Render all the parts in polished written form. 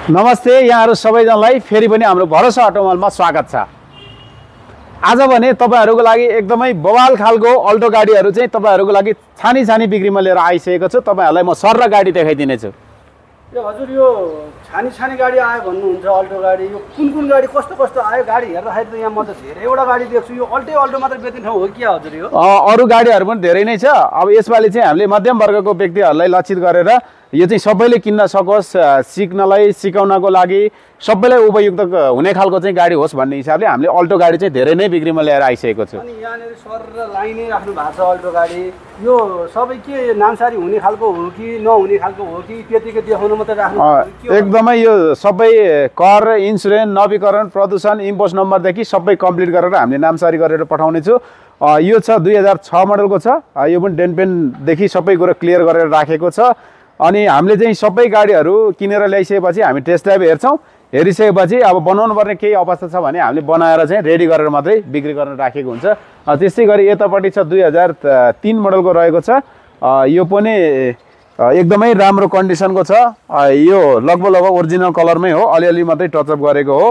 नमस्ते यहाँहरु सबैजनालाई फेरि पनि हाम्रो भरोसा अटोमलमा स्वागत छ। आज भने तपाईहरुको लागि एकदमै बवाल खालको अल्टो गाडीहरु चाहिँ तपाईहरुको लागि छानी छानी बिक्रीमा लिएर आइसकेको छु। तपाईहरुलाई म सर्र गाडी देखाइदिने छु। यो हजुर यो छानी छानी गाडी आयो भन्नुहुन्छ अल्टो गाडी यो कुन गाडी कस्तो कस्तो आयो गाडी हेर्दाखेरि त यहाँ म त धेरैवटा गाडी देख्छु यो अल्टो मात्र बेच्ने ठाउँ हो कि हजुर यो अरु गाडीहरु पनि धेरै नै छ। अब यसपालि चाहिँ हामीले मध्यम वर्गको व्यक्तिहरुलाई लक्षित गरेर यो चाहिँ सबैले किन्न सकोस् सिक्नलाई सिकाउनको लागि सबैलाई उपयुक्त हुने खालको चाहिँ गाडी होस् भन्ने हिसाबले हामीले अल्टो गाडी चाहिँ धेरै नै बिक्रीमा ल्याएर आइसकेको छु। अनि यहाँनेर सर लाइनै राख्नु भएको छ अल्टो गाडी यो सबै के नामसारी हुने खालको हो कि नहुने खालको हो कि त्यतिकै देखाउन मात्र राख्नु एकदमै यो सबै कर इन्स्योरेन्स नवीकरण प्रदूषण इम्पोस्ट नम्बरदेखि सबै कम्प्लिट गरेर हामीले नामसारी गरेर पठाउने छु। यो छ 2006 मोडलको छ। यो पनि डेनपेनदेखि सबै कुरा क्लियर गरेर राखेको छ। अनि हामीले चाहिँ सबै गाडीहरु किनेर ल्याइसकेपछि हामी टेस्ट ड्राइभ हेर्छौं। हेरिसकेपछि अब बनाउनु पर्ने केही अवस्था छ भने हामीले बनाएर चाहिँ रेडी गरेर मात्रै बिक्री गर्न राखेको हुन्छ। त्यसै गरी यतापट्टि छ 2003 मोडलको रहेको छ। यो पनि एकदमै राम्रो कन्डिसनको छ। यो लगभग ओरिजिनल कलरमै हो, अलिअलि मात्रै टचअप गरेको हो।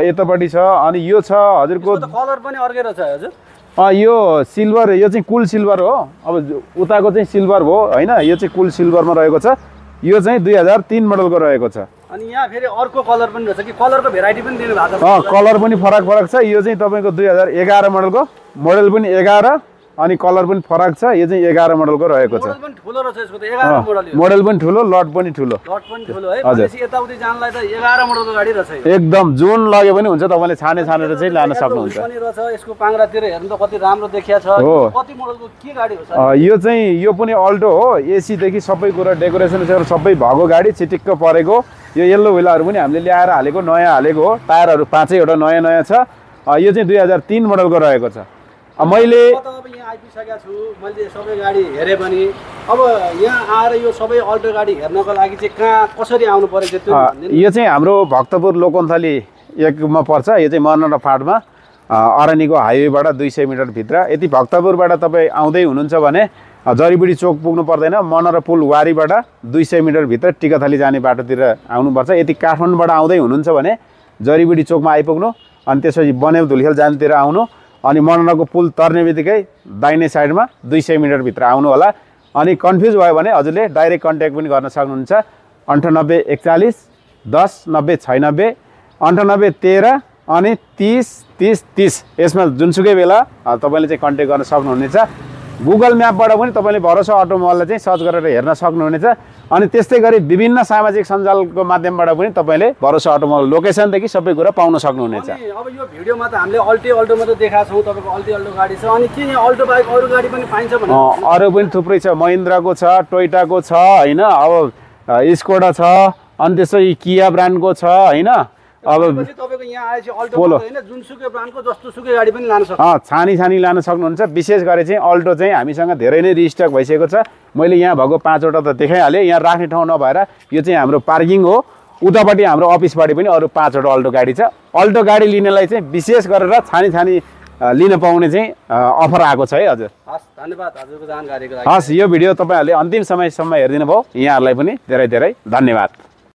यतापट्टि छ अनि यो छ हजुरको कलर पनि अर्कै रहेछ हजुर। यो सिल्भर, यो चाहिँ कुल सिल्भर हो। अब उताको चाहिँ सिल्भर हो हैन, यो चाहिँ कुल सिल्भरमा रहेको छ। यो चाहिँ 2003 मोडलको रहेको छ। अनि यहाँ फेरि अर्को कलर पनि रहेछ कि कलरको भेराइटी पनि दिनु भएको छ। कलर पनि फरक छ। यो चाहिँ तपाईको 2011 मोडलको, मोडल पनि 11 अनि कलर पनि फरक छ। यो चाहिँ 11 मोडलको रहेको छ। मोडल पनि ठुलो रहेछ यसको त 11 मोडल यो। मोडल पनि ठुलो, लट पनि ठुलो। लट पनि ठुलो है। भनेपछि यताउति जानलाई त 11 मोडलको गाडी रहेछ। एकदम जुन लगे पनि हुन्छ, तपाईले छानेर चाहिँ लान सक्नुहुन्छ। पनि रहेछ यसको पाङ्रातिर हेर्नु त कति राम्रो देखिया छ। कति मोडलको के गाडी हो सर? यो चाहिँ यो पनि अल्टो हो। एसी देखि सबै कुरा डेकोरेसन सबै भएको गाडी चिटिक्क परेको। यो येल्लो व्हीलहरु पनि हामीले ल्याएर हालेको, नयाँ हालेको हो। टायरहरु पाँचैवटा नयाँ छ। यो चाहिँ 2003 मोडलको रहेको छ। मैले अब यहाँ आइपुगिसकेको छु। मैले सबै गाडी हेरे पनि अब यहाँ आएर यो सबै अल्टो गाडी हेर्नको लागि चाहिँ कहाँ कसरी आउनु पर्यो त्यो भन्दिनु। यो चाहिँ हाम्रो भक्तपुर लोकन्थली 1 मा पर्छ। यो चाहिँ मनरा फाटमा अरानीको हाइवेबाट 200 मिटर भित्र। यदि भक्तपुरबाट तपाई आउँदै हुनुहुन्छ भने जरीबुडी चोक पुग्नु पर्दैन। मनरा पुल वारीबाट 200 मिटर भित्र टिकाथली जाने बाटोतिर आउनुपर्छ। यदि काठमाडौँबाट आउँदै हुनुहुन्छ भने जरीबुडी चोकमा आइपुग्नु अनि त्यसपछि बनेव धुलिखेल जानेतिर आउनु अनि मनराको पुल तर्ने बित्तिकै दाहिने साइडमा 200 मिटर भित्र आउनु होला। अनि कन्फ्युज भयो भने हजुरले डाइरेक्ट कन्ट्याक्ट पनि गर्न सक्नुहुन्छ। 98 41 10 90 96 98 13 अनि 30 30 30 यसमा जुनसुकै बेला तपाईले चाहिँ कन्ट्याक्ट गर्न सक्नुहुनेछ। गुगल म्यापबाट पनि तपाईले भरोसा अटो मललाई चाहिँ सर्च गरेर हेर्न सक्नुहुनेछ। अनि त्यस्तै गरी विभिन्न सामाजिक सञ्जालको माध्यमबाट पनि तपाईले भरोसा अटो मल लोकेसनदेखि सबै कुरा पाउन सक्नुहुनेछ। अब यो भिडियोमा त हामीले अल्टो मात्र देखाएको छौं। तपाईको अल्टो गाडी छ। अनि के यहाँ अल्टो बाइक अरु गाडी पनि पाइन्छ भने? अरु पनि थुप्रै छ। महिन्द्राको छ, टोयोटाको छ हैन, अब स्कोडा छ, अनि त्यसै किया ब्रान्डको छ हैन। अब तपाईको यहाँ आएपछि अल्टो हैन जुनसुकै ब्रान्डको जस्तोसुकै गाडी पनि लान सक्नुहुन्छ। छानी लान सक्नुहुन्छ। विशेष गरी चाहिँ अल्टो चाहिँ हामीसँग धेरै नै रिस्टक भइसकेको छ। मैले यहाँ भएको 5 वटा त देखाइहालेँ। यहाँ राख्ने ठाउँ नभएर यो चाहिँ हाम्रो पार्किङ हो। उतापट्टि हाम्रो अफिसपट्टि पनि अरु 5 वटा अल्टो गाडी छ। अल्टो गाडी लिनलाई चाहिँ विशेष गरेर छानी लिन पाउने चाहिँ अफर आएको छ है हजुर। हस् धन्यवाद हजुरको जानकारीको लागि। हस् यो भिडियो तपाईहरुले अन्तिम समयसम्म हेर्दिनु भयो। यहाँहरुलाई पनि धेरै धेरै धन्यवाद।